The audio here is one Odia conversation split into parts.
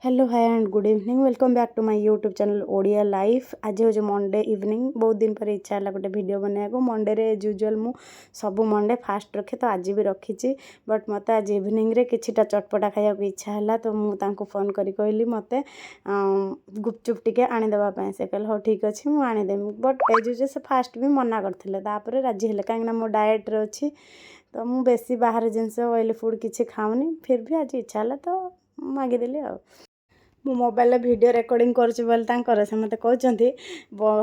Hello, hi and good evening. Welcome back to my YouTube channel, Odia life. ଆଜି ହେଉଛି ମଣ୍ଡେ ଇଭିନିଂ। ବହୁତ ଦିନ ପରେ ଇଚ୍ଛା ହେଲା ଗୋଟେ ଭିଡ଼ିଓ ବନେଇବାକୁ। ମଣ୍ଡେରେ ଏଜ୍ ୟୁଜୁଆଲ୍ ମୁଁ ସବୁ ମଣ୍ଡେ ଫାଷ୍ଟ ରଖେ, ତ ଆଜି ବି ରଖିଛି। ବଟ୍ ମୋତେ ଆଜି ଇଭିନିଂରେ କିଛିଟା ଚଟପଟା ଖାଇବାକୁ ଇଚ୍ଛା ହେଲା, ତ ମୁଁ ତାଙ୍କୁ ଫୋନ୍ କରି କହିଲି ମୋତେ ଗୁପଚୁପ୍ ଟିକେ ଆଣିଦେବା ପାଇଁ। ସେ କହିଲେ, "ହଉ, ଠିକ୍ ଅଛି, ମୁଁ ଆଣିଦେବି।" ବଟ୍ ଏଜ୍ ୟୁଜୁଆଲ୍ ସେ ଫାଷ୍ଟ ବି ମନା କରିଥିଲେ, ତାପରେ ରାଜି ହେଲେ, କାହିଁକିନା ମୋ ଡାଏଟ୍ରେ ଅଛି। ତ ମୁଁ ବେଶୀ ବାହାର ଜିନିଷ, ଅଏଲି ଫୁଡ଼୍ କିଛି ଖାଉନି। ଫିର୍ ବି ଆଜି ଇଚ୍ଛା ହେଲା, ତ ମାଗିଦେଲି। ଆଉ ମୁଁ ମୋବାଇଲରେ ଭିଡ଼ିଓ ରେକର୍ଡ଼ିଂ କରୁଛି ବୋଲି ତାଙ୍କର, ସେ ମୋତେ କହୁଛନ୍ତି,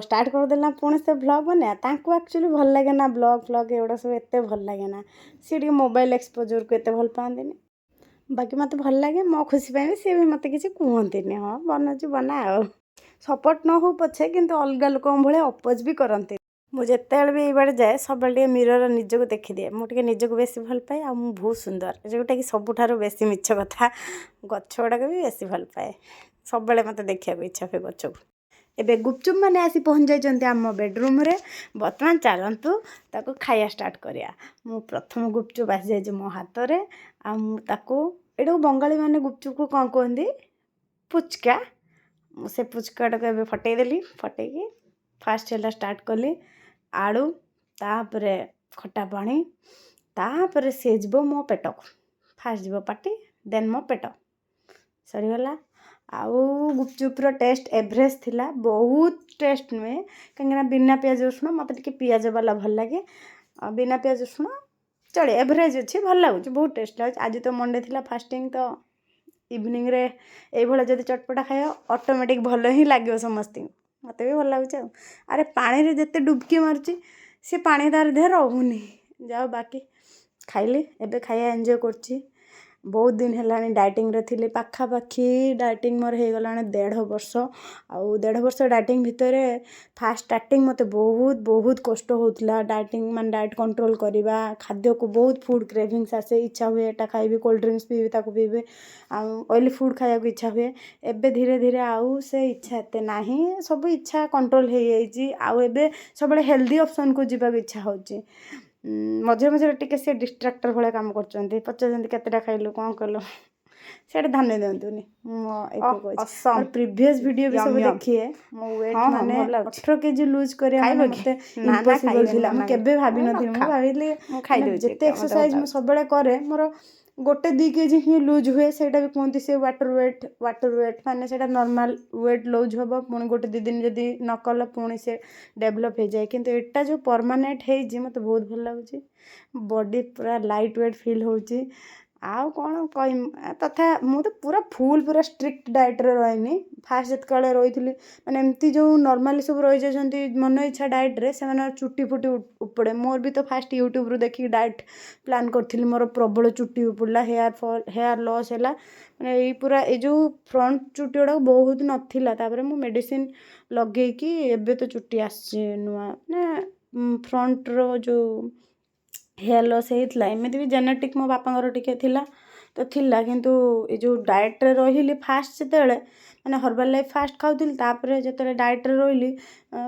"ଷ୍ଟାର୍ଟ କରିଦେଲା ପୁଣି ସେ ଭ୍ଲଗ୍ ବନେଇବା?" ତାଙ୍କୁ ଆକ୍ଚୁଆଲି ଭଲ ଲାଗେ ନା, ବ୍ଲଗ୍ ଫ୍ଲଗ୍ ଏଗୁଡ଼ା ସବୁ ଏତେ ଭଲ ଲାଗେ ନା। ସିଏ ଟିକେ ମୋବାଇଲ ଏକ୍ସପୋଜରକୁ ଏତେ ଭଲ ପାଆନ୍ତିନି। ବାକି ମୋତେ ଭଲ ଲାଗେ। ମୋ ଖୁସି ପାଇଁ ବି ସିଏ ବି ମୋତେ କିଛି କୁହନ୍ତିନି। "ହଁ, ବନଉଛି ବନା।" ଆଉ ସପୋର୍ଟ ନ ହଉ ପଛେ, କିନ୍ତୁ ଅଲଗା ଲୋକଙ୍କ ଭଳିଆ ଅପୋଜ ବି କରନ୍ତି। ମୁଁ ଯେତେବେଳେ ବି ଏଇବାଟେ ଯାଏ, ସବୁବେଳେ ଟିକେ ମିରର ନିଜକୁ ଦେଖିଦିଏ। ମୁଁ ଟିକେ ନିଜକୁ ବେଶୀ ଭଲ ପାଏ ଆଉ ମୁଁ ବହୁତ ସୁନ୍ଦର, ଯେଉଁଟାକି ସବୁଠାରୁ ବେଶୀ ମିଛ କଥା। ଗଛ ଗୁଡ଼ାକ ବି ବେଶୀ ଭଲ ପାଏ। ସବୁବେଳେ ମୋତେ ଦେଖିବାକୁ ଇଚ୍ଛା ହୁଏ ଗଛକୁ। ଏବେ ଗୁପଚୁପ୍ ମାନେ ଆସି ପହଞ୍ଚି ଯାଇଛନ୍ତି ଆମ ବେଡ଼ରୁମ୍ରେ। ବର୍ତ୍ତମାନ ଚାଲନ୍ତୁ ତାକୁ ଖାଇବା ଷ୍ଟାର୍ଟ କରିବା। ମୁଁ ପ୍ରଥମ ଗୁପଚୁପ୍ ଆସିଯାଇଛି ମୋ ହାତରେ ଆଉ ମୁଁ ତାକୁ, ଏଇଟାକୁ ବଙ୍ଗାଳୀମାନେ ଗୁପଚୁପକୁ କ'ଣ କୁହନ୍ତି? ପୁଚକା। ମୁଁ ସେ ପୁଚକାଟାକୁ ଏବେ ଫଟେଇଦେଲି। ଫଟେଇକି ଫାଷ୍ଟ ହେଲା ଷ୍ଟାର୍ଟ କଲି ଆଳୁ, ତାପରେ ଖଟା ପାଣି, ତାପରେ ସିଏ ଯିବ ମୋ ପେଟକୁ। ଫାଷ୍ଟ ଯିବ ପାଟି, ଦେନ୍ ମୋ ପେଟ। ସରିଗଲା। ଆଉ ଗୁପଚୁପ୍ର ଟେଷ୍ଟ ଏଭରେଜ୍ ଥିଲା, ବହୁତ ଟେଷ୍ଟ ନୁହେଁ, କାହିଁକିନା ବିନା ପିଆଜ ରସୁଣ, ମୋତେ ଟିକେ ପିଆଜ ବାଲା ଭଲ ଲାଗେ। ଆଉ ବିନା ପିଆଜ ରସୁଣ ଚଳେ, ଏଭରେଜ୍ ଅଛି, ଭଲ ଲାଗୁଛି, ବହୁତ ଟେଷ୍ଟ ଲାଗୁଛି। ଆଜି ତ ମଣ୍ଡେ ଥିଲା, ଫାଷ୍ଟିଂ, ତ ଇଭିନିଂରେ ଏଇଭଳିଆ ଯଦି ଚଟପଟା ଖାଇବା, ଅଟୋମେଟିକ୍ ଭଲ ହିଁ ଲାଗିବ ସମସ୍ତଙ୍କୁ। ମୋତେ ବି ଭଲ ଲାଗୁଛି। ଆଉ ଆରେ, ପାଣିରେ ଯେତେ ଡୁବକି ମାରୁଛି, ସେ ପାଣି ତାର ଦେହରେ ରହୁନି। ଯାଉ, ବାକି ଖାଇଲି, ଏବେ ଖାଇବା ଏନ୍ଜୟ କରୁଛି। ବହୁତ ଦିନ ହେଲାଣି ଡାଏଟିଂରେ ଥିଲି। ପାଖାପାଖି ଡାଏଟିଂ ମୋର ହେଇଗଲାଣି 1.5 ବର୍ଷ। ଆଉ 1.5 ବର୍ଷ ଡାଏଟିଂ ଭିତରେ ଫାଷ୍ଟ ଷ୍ଟାର୍ଟିଂ ମୋତେ ବହୁତ ବହୁତ କଷ୍ଟ ହେଉଥିଲା। ଡାଏଟିଂ ମାନେ ଡାଏଟ୍ କଣ୍ଟ୍ରୋଲ୍ କରିବା, ଖାଦ୍ୟକୁ ବହୁତ ଫୁଡ଼୍ କ୍ରେଭିଂସ୍ ଆସେ, ଇଚ୍ଛା ହୁଏ ଏଇଟା ଖାଇବି, କୋଲ୍ଡ ଡ୍ରିଙ୍କସ୍ ପିଇବି, ତାକୁ ପିଇବି, ଆଉ ଅଏଲି ଫୁଡ଼୍ ଖାଇବାକୁ ଇଚ୍ଛା ହୁଏ। ଏବେ ଧୀରେ ଧୀରେ ଆଉ ସେ ଇଚ୍ଛା ଏତେ ନାହିଁ। ସବୁ ଇଚ୍ଛା କଣ୍ଟ୍ରୋଲ୍ ହେଇଯାଇଛି ଆଉ ଏବେ ସବୁବେଳେ ହେଲ୍ଦି ଅପସନ୍କୁ ଯିବାକୁ ଇଚ୍ଛା ହେଉଛି। ମଝିରେ ମଝିରେ ଟିକେ ସେ ଡିଷ୍ଟ୍ରାକ୍ଟର ଭଳିଆ କାମ କରୁଛନ୍ତି। ପଚାରୁଛନ୍ତି, କେତେଟା ଖାଇଲୁ, କ'ଣ କଲୁ? ସେଇଟା ଧ୍ୟାନ ଦିଅନ୍ତୁନି। ମୁଁ କହୁଛି, ମୋର ପ୍ରିଭିୟସ୍ ଭିଡ଼ିଓ ବି ସବୁ ଦେଖିଏ, ମୋ ୱେଟ୍ ମାନେ 18 କେଜି ଲୁଜ୍ କରିବା ମାନେ ମୋତେ ଇମ୍ପସିବଲ୍ ଥିଲା। ମୁଁ କେବେ ଭାବିନଥିଲି। ମୁଁ ଭାବିଲି ଯେତେ ଏକ୍ସରସାଇଜ୍ ମୁଁ ସବୁବେଳେ କରେ, ମୋର 1-2 କେଜି ହିଁ ଲୁଜ୍ ହୁଏ। ସେଇଟା ବି କୁହନ୍ତି ସେ ୱାଟର୍ ୱେଟ୍। ୱାଟର୍ ୱେଟ୍ ମାନେ ସେଇଟା ନର୍ମାଲ୍ ୱେଟ୍ ଲୁଜ୍ ହେବ, ପୁଣି 1-2 ଦିନ ଯଦି ନ କଲ, ପୁଣି ସେ ଡେଭଲପ୍ ହେଇଯାଏ। କିନ୍ତୁ ଏଇଟା ଯେଉଁ ପରମାନେଣ୍ଟ ହେଇଛି, ମୋତେ ବହୁତ ଭଲ ଲାଗୁଛି। ବଡ଼ି ପୁରା ଲାଇଟ୍ ୱେଟ୍ ଫିଲ୍ ହେଉଛି। ଆଉ କ'ଣ କହିବି? ତଥା ମୁଁ ତ ପୁରା ଫୁଲ୍, ପୁରା ଷ୍ଟ୍ରିକ୍ଟ ଡାଏଟ୍ରେ ରହିନି। ଫାଷ୍ଟ ଯେତେବେଳେ ରହିଥିଲି, ମାନେ ଏମିତି ଯେଉଁ ନର୍ମାଲି ସବୁ ରହିଯାଉଛନ୍ତି ମନ ଇଚ୍ଛା ଡାଏଟ୍ରେ, ସେମାନଙ୍କ ଚୁଟି ଫୁଟି ଉପୁଡ଼େ। ମୋର ବି ତ ଫାଷ୍ଟ ୟୁଟ୍ୟୁବରୁ ଦେଖିକି ଡାଏଟ୍ ପ୍ଲାନ୍ କରିଥିଲି। ମୋର ପ୍ରବଳ ଚୁଟି ଉପୁଡ଼ିଲା, ହେୟାର୍ ଫଲ୍, ହେୟାର୍ ଲସ୍ ହେଲା। ମାନେ ଏଇ ପୁରା ଏଇ ଯେଉଁ ଫ୍ରଣ୍ଟ ଚୁଟି ଗୁଡ଼ାକ ବହୁତ ନଥିଲା। ତାପରେ ମୁଁ ମେଡ଼ିସିନ ଲଗେଇକି ଏବେ ତ ଚୁଟି ଆସିଛି ନୂଆ। ମାନେ ଫ୍ରଣ୍ଟର ଯେଉଁ ହେୟାର୍ ଲସ୍ ହେଇଥିଲା, ଏମିତି ବି ଜେନେଟିକ୍ ମୋ ବାପାଙ୍କର ଟିକେ ଥିଲା, ତ ଥିଲା। କିନ୍ତୁ ଏ ଯେଉଁ ଡାଏଟ୍ରେ ରହିଲି ଫାଷ୍ଟ ଯେତେବେଳେ, ମାନେ ହର୍ବାଲ୍ ଲାଇଫ୍ ଫାଷ୍ଟ ଖାଉଥିଲି, ତାପରେ ଯେତେବେଳେ ଡାଏଟ୍ରେ ରହିଲି,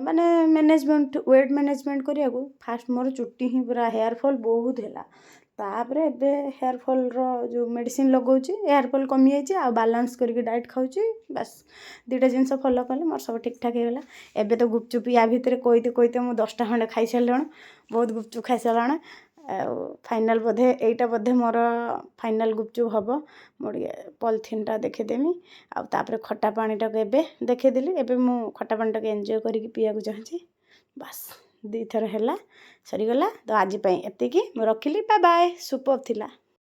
ମାନେ ମ୍ୟାନେଜମେଣ୍ଟ, ୱେଟ୍ ମ୍ୟାନେଜମେଣ୍ଟ କରିବାକୁ, ଫାଷ୍ଟ ମୋର ଚୁଟି ହିଁ ପୁରା ହେୟାର୍ ଫଲ୍ ବହୁତ ହେଲା। ତାପରେ ଏବେ ହେୟାର୍ ଫଲ୍ର ଯେଉଁ ମେଡ଼ିସିନ ଲଗାଉଛି, ହେୟାର୍ ଫଲ୍ କମିଯାଇଛି। ଆଉ ବାଲାନ୍ସ କରିକି ଡାଏଟ୍ ଖାଉଛି। ବାସ୍, ଦୁଇଟା ଜିନିଷ ଫଲୋ କଲେ ମୋର ସବୁ ଠିକ୍ଠାକ୍ ହେଇଗଲା। ଏବେ ତ ଗୁପଚୁପ୍ ୟା ଭିତରେ କହିତେ କହିତେ ମୁଁ 10ଟା ଖଣ୍ଡେ ଖାଇସାରିଲିଣି। ବହୁତ ଗୁପଚୁପ୍ ଖାଇସାରିଲାଣି। ଆଉ ଫାଇନାଲ୍ ବୋଧେ ଏଇଟା ବୋଧେ ମୋର ଫାଇନାଲ୍ ଗୁପଚୁପ୍ ହେବ। ମୁଁ ଟିକେ ପଲିଥିନ୍ଟା ଦେଖେଇଦେମି ଆଉ ତାପରେ ଖଟା ପାଣିଟାକୁ ଏବେ ଦେଖେଇଦେଲି। ଏବେ ମୁଁ ଖଟା ପାଣିଟାକୁ ଏନ୍ଜୟ କରିକି ପିଇବାକୁ ଚାହୁଁଛି। ବାସ୍, ଦୁଇଥର ହେଲା, ସରିଗଲା। ତ ଆଜି ପାଇଁ ଏତିକି, ମୁଁ ରଖିଲି। Bye bye. ସୁପର୍ ଥିଲା।